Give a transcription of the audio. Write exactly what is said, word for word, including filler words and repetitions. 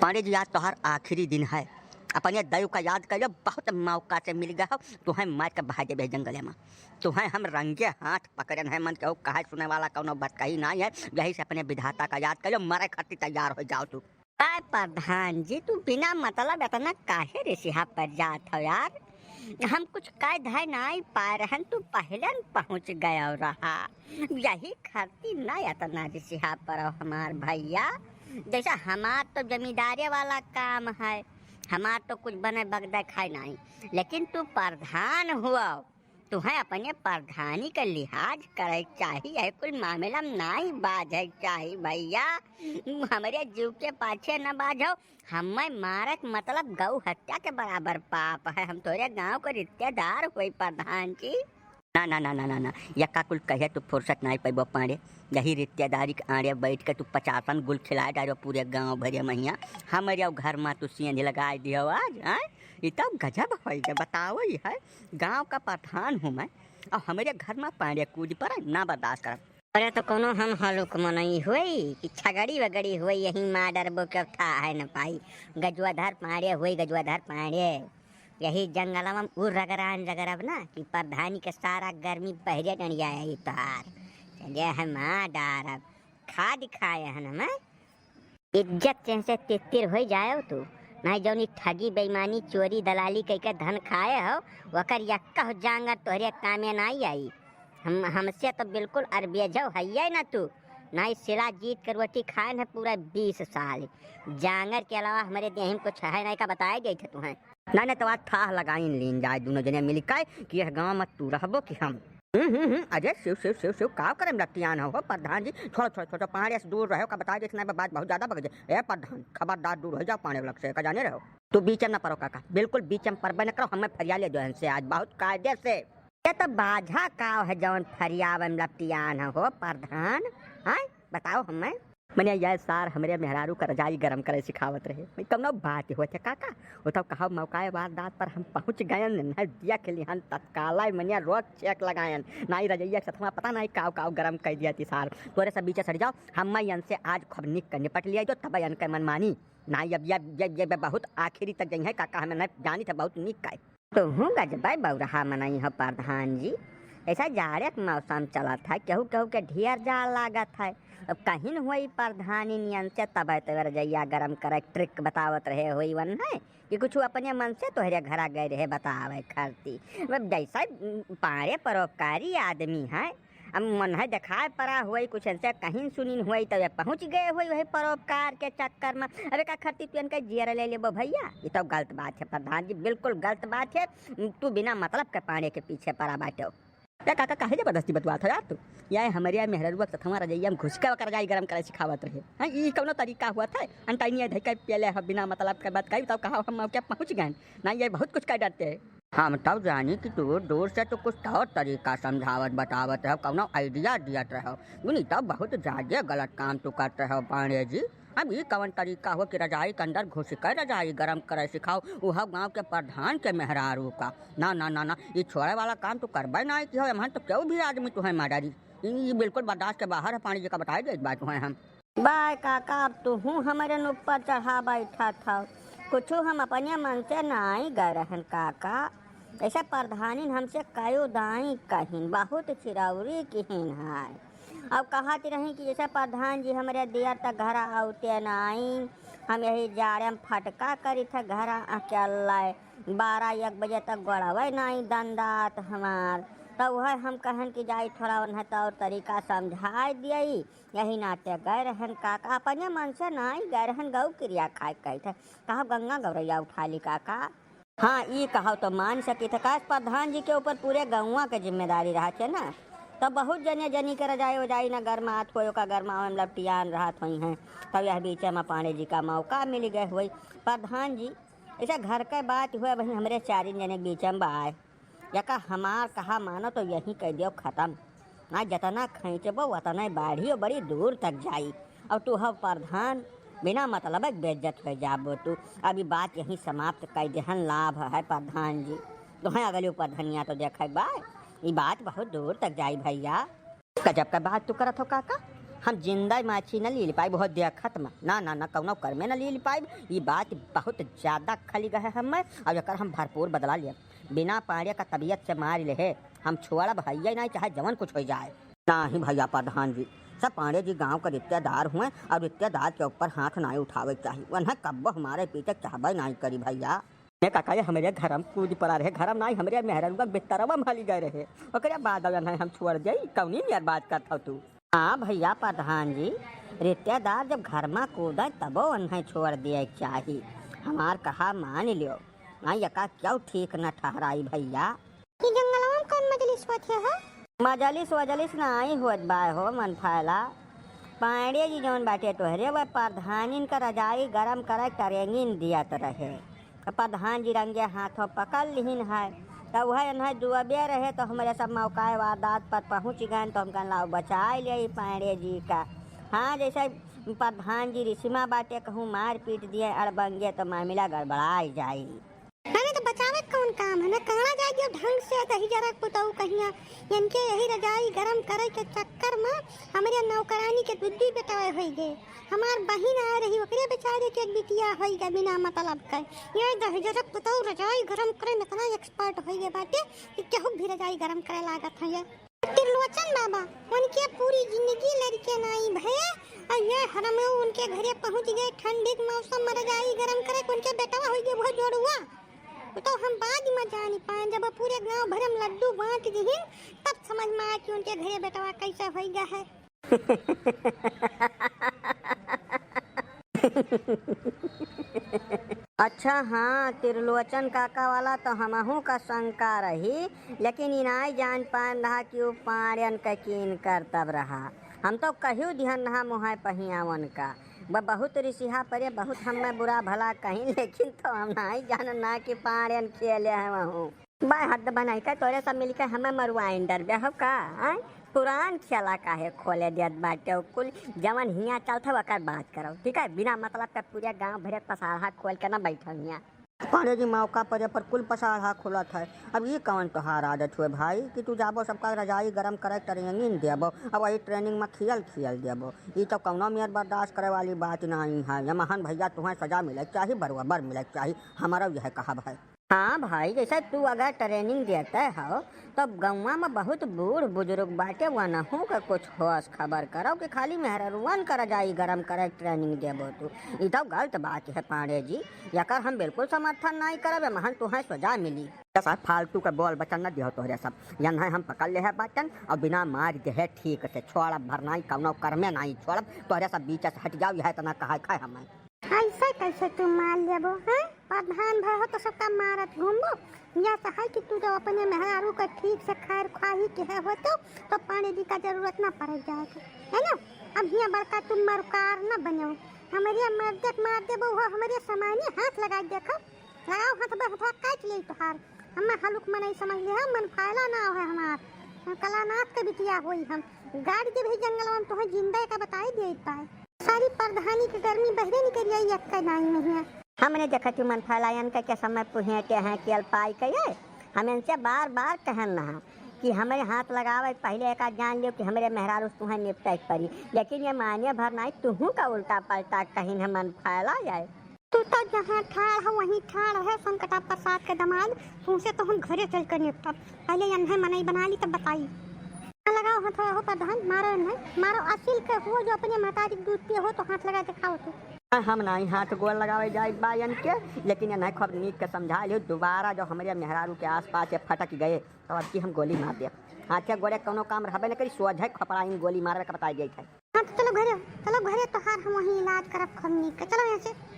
पांड़े जी, आज तोहार आखिरी दिन है। अपने दइव का याद कइलो, बहुत मौका से मिल गए हो, तुहैं मार के बहा देबे जंगले मा। तुहैं हम रंगे हाथ पकड़न है, मन केहू कहे सुने वाला कौनो बात कही नाहीं है, यही से अपने विधाता का याद कइलो, मरे खातिर तैयार हो जाओ तू। अरे प्रधान जी, तू बिना मतलब इतना काहे रिसिहा पर जात हो यार? हम कुछ कह धय नाहीं पाए रहन, तू पहले न पहुँच गयो रहा। यही खातिर न इतना रिसिहा पर हो हमार भैया। जैसे हमार तो जमींदारे वाला काम है, हमार तो कुछ बने बगदे खाए नाहीं, लेकिन तू प्रधान हुआ, तुहैं अपने प्रधानी के लिहाज करे के चाही। यह कुल मामला में नाहीं बाझे के चाही भैया, हमरे जीव के पाछे न बाझो। हमें मारे के मतलब गौ हत्या के बराबर पाप है। हम तोरे गांव के रिश्तेदार हुई प्रधान जी। ना, ना, ना, ना, ना, ना, यक्का कुल कहे तू फुर्सत नाहीं पैबो पांड़े। यही रिश्तेदारी के आड़े बैठ के तू पचासन गुल खिलाए डारो पूरे गांव भरे महिया। हमरे घर मा तू सेंध लगाए दियो आज, हैं? ई तब गजब होइ गए, बताओ ही है। गांव का प्रधान हूँ मैं, और हमरे घर मा पांड़े कूद पड़े, ना बर्दाश्त करब। अरे तो कोनो हम हलुक मनई होई कि छगड़ी वगड़ी होई, यही मार डरबो के था है न पाई। गजुआधर पांड़े होई, गजुआधर पांड़े। यही जंगलवा में उ रगड़ान रगड़ब ना कि प्रधानी के सारा गर्मी बहरे डंडिया आई तोहार। चलिए है मार डारब। खा दिखाए हन हमें। इज्जत चैन से तित्तिर होइ जाएव तू। नाहीं जौनी ठगी, बेईमानी, चोरी, दलाली कइके धन खाए हो, वकर यक्का हो जांगर तोहरे कामे नाहीं आई। हम, हमसे तो बिल्कुल अरबेजो हइये न तू। नाहीं सिला जीत के रोटी खाएन है पूरा बीस साल। जांगर के अलावा हमरे देह में कुछ है नाहीं का बताए गए थे तुहैं। नाहीं, नाहीं, तो आज थाह लगाइन लीन जाए दुनो जने मिल के कि यह गांव में तू रहबो कि हम। हम्म, हम्म, हम्म, अरे शिव, शिव, शिव, शिव, का करे लतियान हो, हो प्रधान जी? छोड़ो, छोड़ो, छोड़ो, पांड़े से दूर रहो, का बताए देत नाहीं, बात बहुत ज्यादा बग जाए। ए प्रधान, खबरदार दूर हो जाओ पांड़े लग से, का जाने रहो। तू बीच में न पड़ो काका, बिल्कुल बीच में पड़बे न करो, हमें फरिया ले दो इनसे आज बहुत कायदे से। ये तो बाझा काव है जौन फरियावे में लतियान है हो प्रधान, हैं? बताओ हमें। मने यह सार हमरे मेहरारू का रजाई गरम करे सिखावत रहे। भाई, कौनो बात होत है काका? वो तो कहा मौकाए वारदात पर हम पहुँच गयन, न दिया के लिहन तत्काल, मने रोज चेक लगायन। नाहीं रजैया के सथवा पता नाहीं काव काव गरम कर दिया ती सार। तोरे सब बीचे सट जाओ, हम इनसे आज खूब निक के निपट लिया जो तब इनके मन मानी। नाहीं अब ये, ये, ये बहुत आखिरी तक जइहैं काका, हमें न जानी था बहुत निक का। तुहूँ गजबै बौरहा मनई हो प्रधान जी। ऐसा जाड़े के मौसम चलत है, केहू केहू के ढेर जाड़ लागत है। अब कहिन हुई प्रधानी नियन से तबै तो रजैया गरम करे ट्रिक बतावत रहे हुई वन है कि कुछ अपने मन से तोहरे घरा गए रहे बतावे खरती। अब जैसा पाड़े परोपकारी आदमी है, अब मन है देखाए परा हुई, कुछ इनसे कहिन सुनिन हुई, तो ये पहुँच गए हुई वही परोपकार के चक्कर में। अबे का खरती तू इनका जियर ले लेबो भैया? ये तो गलत बात है प्रधान जी, बिल्कुल गलत बात है। तू बिना मतलब के पाड़े के पीछे परा बाटो। या काका काहे जबरदस्ती बतवात हो यार तू? या हमरे मेहररुआ के सथवा रजैया में घुस के ओकर रजाई गरम करे सिखावत रहे। हाँ, ई कौनो तरीका हुआ था? अनटाइनिया धई के पियले हो बिना मतलब के बात कही, तब कहा हम मौके पहुँच गए। ना, ये बहुत कुछ कह डरते हैं। हम तब जानी कि तू दूर से तो कुछ तौर तरीका समझावत बतावत रहो, कौनो आइडिया दियत रहो। नहीं तो बहुत ज्यादा गलत काम तू करत रहो पांड़े जी। अब ई कवन तरीका हो कि रजाई के अंदर घुस के रजाई गरम करे सिखाओ, उहो गांव के प्रधान के मेहरारू का? ना, ना, ना, ना, ई छोड़े वाला काम तू करबे नाहीं कि हो, एमहन तो केहू भी आदमी तुहे मार डारी। ई, ई बिल्कुल बर्दाश्त के बाहर है, पांड़े जी का बताए देत बात हुए हम। बाय काका, अब तुहूँ हमरे न ऊपर चढ़ा बैठा था। कुछू हम अपने मन से नाहीं गए रहन काका। ऐसे प्रधानिन हमसे कयो दाई कहिन, बहुत चिरौरी किहिन है। अब कहत रही कि जैसे प्रधान जी हमरे दियर तक घर आवते नाई, हम यही जाड़े में फटका करी थे घर अकेले, बारह एक बजे तक गोड़वे नाई दंदात हमार। तो वह हम कहन कि जाई थोड़ा उन्हें तौर तरीका समझाए दियई। यही नाते गए रहन काका, अपने मन से नाई गए रहन, गौ क्रिया खाए कही थे। कहा गंगा गौरैया उठा ली काका। हाँ, ई कहो तो मान सकी थे, काश प्रधान जी के ऊपर पूरे गौवा के जिम्मेदारी रहत है ना, तो बहुत जने जनी के रजाई उजाई ना गरमात होई, ओका गरमावे में लपटियान रहत होई हैं। तब यह बीचे में पांड़े जी का मौका मिल गए हुई। प्रधान जी, ऐसे घर के बात हुए, वहीं हमरे चारिन जने के बीचे में बाय। यका हमार कहा मानो तो यहीं कह दियो खत्म। ना जतना खींचबो वतने बाढ़ी और बड़ी दूर तक जाई। और तू हो प्रधान, बिना मतलब के बेइज्जत हो जाबो तू। अब ई बात यहीं समाप्त कर देहन लाभ है प्रधान जी। तुहें अगली ऊपर धनिया तो देखे बा, ई बात बहुत दूर तक जाई भैया। गजब का बात तू करत हो काका, हम जिंदा माछी न लील पाइब, बहुत देखत में। ना, ना, ना, कौनो कर में न लील पाइब। ई बात बहुत ज्यादा खली गए हमें, और एकर हम भरपूर बदला लेब। बिना पाड़े का तबीयत से मार ले है, हम छोड़ब हइये नहीं, चाहे जवन कुछ हो जाए। नाही भैया प्रधान जी, सब पांड़े जी गांव के रिश्तेदार हुए और रिश्तेदार के ऊपर हाथ नाही उठावे के चाही। उन्हें कब्बो हमारे पीछे चाहबे नाही करी भैया। ने काका ये हमरे घरम कूद पड़ा रहे, घरम नाही, हमरे मेहररुआ के बिस्तरवा में हली गए रहे, ओकरे बाद अब उन्हें हम छोड़ देई, कौनी नियर बात करत हौ तू? हाँ भैया प्रधान जी, रिश्तेदार जब घर में कूदे तबो उन्हें छोड़ दिए के चाही। हमार कहा मान लियो, नाही एका क्यों ठीक न ठहराई भैया। ई जंगलवा में कौन मजलिस होत है, हो? मजलिस वजलिस नाही होत बा हो मन फायला। पांड़े जी जौन बाटे तोहरे वह प्रधानिन का रजाई गरम करे ट्रेनिंग दियत रहे। तो प्रधान जी रंगे हाथों पकड़ लिहिन है। तो वह इन्हें दुआबे रहे तो हमरे सब मौका वारदात पर पहुँच गए तो हम कहन लाओ बचाए ले पांड़े जी का। हाँ, जैसे प्रधान जी रिसिमा बाटे कहूँ मारपीट दिए अड़बंगे तो मामला गड़बड़ाई जाई। अरे तो बचावे के कौन काम है ना, कहाँ जाए दियो ढंग से दही जरा पुतऊ कहिया। इनके यही रजाई गरम करे के चक्कर में हमरे नौकरानी के दुद्धी बेटाए होई गए। हमार बहिन आ रही, ओकरे बेचारे के एक बिटिया होई गए बिना मतलब के। ये दही जरा पुतऊ रजाई गरम करे में इतना एक्सपर्ट होई गए बाटे कि केहू भी रजाई गरम करे लागत है ये। त्रिलोचन बाबा, उनके पूरी जिंदगी लड़के नाई भये, और ये हरमे उनके घरे पहुंच गए, ठंडी के मौसम में रजाई गरम करे, उनके बेटवा होई गए वो जोड़ुआ। तो हम बाद में जानी पाए, जब पूरे गांव भर में लड्डू बांट दिहिन, तब समझ में आए कि उनके घरे बेटवा कैसे होई गए है। अच्छा हाँ, त्रिलोचन काका वाला तो हमहू का शंका रही, लेकिन ई नाई जान पान रहा कि उ पाड़न का कीन करतब रहा। हम तो कहियो दिहन रहा मुहाय पहियावन का। ब-, बहुत रिसिहा परे, बहुत हमें बुरा भला कहीं, लेकिन तो हम नाई जानन ना कि पाड़न खेले हैं वहू। बा हद बनाई का तोरे सब मिलके हमें मरुआइन डरबे हो का? आय? पुरान खेला काहे खोले देत बाटे हो? कुल जवन हियाँ चलत हो ओकर बात करो, ठीक है? बिना मतलब के पूरे गांव भरे पसारहा खोल के ना बैठो हियाँ। पांड़े जी मौका परे पर कुल पसारहा खुलत है। अब ये कवन तोहार आदत हुए भाई कि तू जाबो सबका रजाई गरम करे ट्रेनिंग देबो, अब वही ट्रेनिंग में खियल खियल देबो? ये तो कौनो मेर बर्दाश्त करे वाली बात नहीं है। ये महान भैया तुम्हें सजा मिले के चाही, बरोबर मिले के चाही, हमारा यह कहब है। हाँ भाई, जैसे तू अगर ट्रेनिंग देते हो, तो गौवा में बहुत बूढ़ बुजुर्ग बाटे, वनहू के कुछ होश खबर करो कि खाली मेहररुअन का रजाई गरम करे ट्रेनिंग देबो तू। ई तो गलत बात है पांड़े जी, एकर हम बिल्कुल समर्थन नहीं करब, महन तुहें सजा मिली। ये साहब फालतू के बोल बचन न दियो तोहरे सब, यन्हे हम पकड़ ले है बाटन और बिना मार दे है ठीक से छोड़ब भर नहीं, कौनो कर में नहीं छोड़ब, तोहरे सब बीच से हट जाओ, यह इतना कहा खाए हमें। ऐसे कैसे तू मार लेबो, हैं? प्रधान भय हो तो सबका मारत घूमबो। या तो है कि तू जब अपने मेहरारू का ठीक से खैर ख्वाही के है होतो, तो पांड़े जी का जरूरत ना पड़ जाए के, है ना? अब हियाँ बड़का तू मरकार ना बनो। हमरे मर्दे के मार देबो, वो हमरे सामाने हाथ लगा के देखो। लगाओ हाथ बे, हथवा काट ले तोहार। हमें हलुक मनई समझ ले हो, मन फायला ना हो हमार। हम कलानाथ के बिटिया होई हम। गाड़ देब ही जंगलवा में, तोहें जिंदा का बताई दे पाए। सारी प्रधानी के गर्मी बहरे निकल आई, यक्का नाई में हिया। हमने देखत ही मन फैलायन के, के समय पुहेटे हैं कि अलपाई के ये। हम इनसे बार बार कहन रहा कि हमरे हाथ लगावे पहले एक आध जान लियो कि हमरे मेहरारू तुहें निपटे के पड़ी, लेकिन ये माने भर नाई तुहू का उल्टा पलटा कहीं न मन फैला जाए। तू तो जहाँ ठाड़ हो वहीं ठाड़ है संकटा प्रसाद के दमाद, तुमसे तो हम घरे चल कर निपटब। पहले यन्हे मनई बना ली तब बताई। लगाओ हाथ हो प्रधान, मारो इन्हें, मारो असिल के हो जो अपने महतारी के दूध पिए हो तो हाथ लगा दिखाओ तू। हम नाई हाथ गोड़ लगावे जाए बा इनके, लेकिन इन्हें खूब नीक के समझा लियो, दोबारा जो हमरे मेहरारू के आसपास ये फटक गए तो अब की हम गोली मार देब। हाथे गोड़े कौनो काम रहबे न करी, सोझे खपड़ा इन गोली मारबे के बताई गई है। हाँ तो चलो घरे, चलो घरे, तोहार हम वहीं इलाज करब खूब नीक के। चलो यहाँ से।